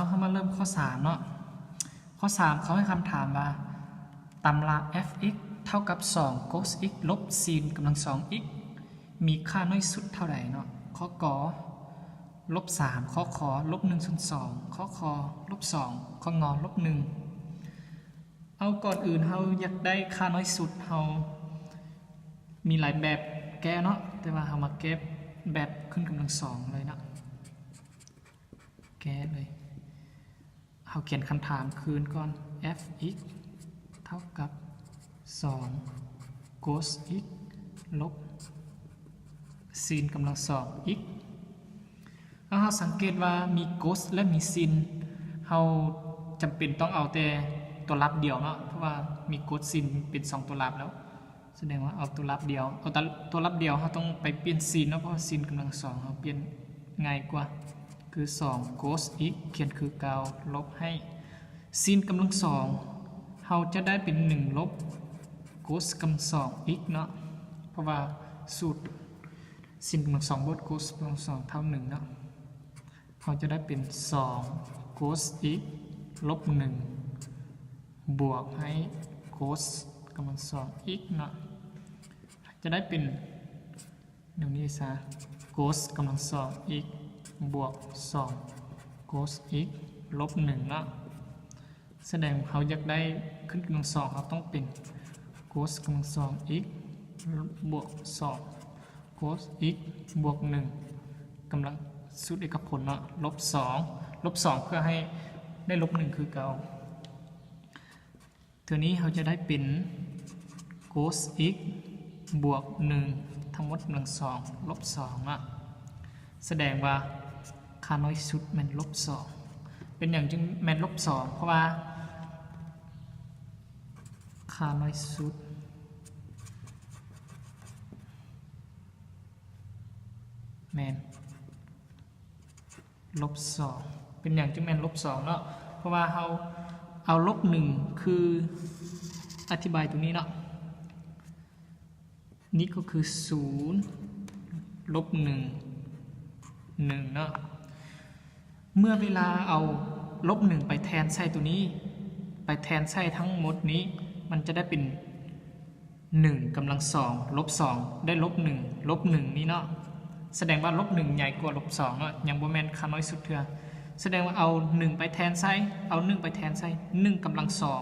ເຮົາມາເລີ່ມຂໍ້ສາມເນາະ. ຂໍ້ສາມເຂົາໃຫ້ຄຳຖາມວ່າ ຕຳລາ f(x) ເທົ່າກັບສອງ cos x ລົບ sin ກຳລັງສອງ x ມີຄ່ານ້ອຍສຸດເທົ່າໃດເນາະ. ຂໍ້ ກ ລົບສາມ, ຂໍ້ ຂ ລົບໜຶ່ງສ່ວນສອງ, ຂໍ້ ຄ ລົບສອງ, ຂໍ້ ງ ລົບໜຶ່ງ. ເອົາ ກ່ອນອື່ນເຮົາຢາກໄດ້ຄ່ານ້ອຍສຸດ, ເຮົາມີຫຼາຍແບບແກ້ເນາະ, ແຕ່ວ່າເຮົາມາແກ້ແບບຂຶ້ນກຳລັງສອງເລີຍເນາະ. ແກ້ເລີຍ. ເຮົາຂຽນຄຳຖາມຄືນກ່ອນ, f(x) ເທົ່າກັບສອງ cos x ລົບ sin ກຳລັງສອງ x. ເຮົາສັງເກດວ່າມີ cos ແລະ ມີ sin, ເຮົາຈຳເປັນຕ້ອງເອົາແຕ່ຕົວລັບດຽວເນາະ, ເພາະວ່າມີ cos sin ເປັນສອງຕົວລັບແລ້ວ. ສະແດງວ່າເອົາຕົວລັບດຽວ, ເອົາຕົວ ຕົວລັບດຽວ ເຮົາຕ້ອງໄປປ່ຽນ sin ເນາະ, ເພາະວ່າ sin ກຳລັງສອງ ເຮົາປ່ຽນງ່າຍກວ່າ ຄືສອງ cos x ຂຽນຄືເກົ່າ ລົບໃຫ້ sin ກຳລັງສອງ ເຮົາຈະໄດ້ເປັນໜຶ່ງລົບ cos ກຳລັງສອງ x ເນາະ, ເພາະວ່າສູດ sin ກຳລັງສອງ ບວກ cos ກຳລັງສອງ ເທົ່າໜຶ່ງເນາະ. ເຮົາຈະໄດ້ເປັນສອງ cos x ລົບໜຶ່ງ ບວກໃຫ້ cos ກຳລັງສອງ x ເນາະ, ຈະໄດ້ເປັນດັ່ງນີ້ຊະ, cos ກຳລັງສອງ x ບວກສອງ cos x ລົບໜຶ່ງເນາະ. ສະແດງເຮົາຢາກໄດ້ຂຶ້ນກຳລັງສອງ ເຮົາຕ້ອງເປັນ cos ກຳລັງສອງ x ບວກສອງ cos x ບວກໜຶ່ງ ກຳລັງສູດເອກະຜົນເນາະ ລົບສອງ ລົບສອງ ເພື່ອໃຫ້ໄດ້ລົບໜຶ່ງຄືເກົ່າ. ເທື່ອນີ້ເຮົາຈະໄດ້ເປັນ cos x ບວກໜຶ່ງ ທັງໝົດກຳລັງສອງ ລົບສອງເນາະ. ສະແດງວ່າຄ່ານ້ອຍສຸດແມ່ນລົບສອງ. ເປັນຫຍັງຈຶ່ງແມ່ນລົບສອງ? ເພາະວ່າຄ່ານ້ອຍສຸດແມ່ນລົບສອງ. ເປັນຫຍັງຈຶ່ງແມ່ນລົບສອງເນາະ? ເພາະວ່າເຮົາເອົາລົບໜຶ່ງ ຄືອະທິບາຍຕົວນີ້ເນາະ. ນີ້ກໍຄືສູນ ລົບໜຶ່ງ ໜຶ່ງເນາະ. ເມື່ອເວລາເອົາລົບໜຶ່ງໄປແທນໃສ່ຕົວນີ້ ໄປແທນໃສ່ທັງໝົດນີ້ ມັນຈະໄດ້ເປັນໜຶ່ງກຳລັງສອງ ລົບສອງ ໄດ້ລົບໜຶ່ງ ລົບໜຶ່ງນີ້ເນາະ. ສະແດງວ່າລົບໜຶ່ງໃຫຍ່ກວ່າລົບສອງເນາະ, ຍັງບໍ່ແມ່ນຄ່ານ້ອຍສຸດເທື່ອ. ສະແດງວ່າເອົາໜຶ່ງໄປແທນໃສ່ ເອົາໜຶ່ງໄປແທນໃສ່ ໜຶ່ງກຳລັງສອງ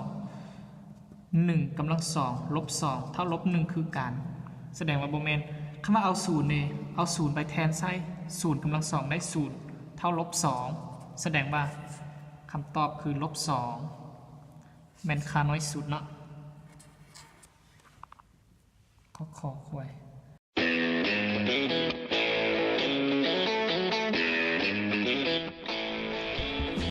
ໜຶ່ງກຳລັງສອງ ລົບສອງ ເທົ່າລົບໜຶ່ງຄືກັນ. ສະແດງວ່າບໍ່ແມ່ນ. ຄຳວ່າເອົາສູນເດ ເອົາສູນໄປແທນໃສ່ ສູນກຳລັງສອງ ໄດ້ສູນ ເທົ່າລົບສອງ. ສະແດງວ່າຄຳຕອບຄືລົບສອງ ແມ່ນຄ່ານ້ອຍສຸດເນາະ. ຂໍ້ ຂໍຄວາຍ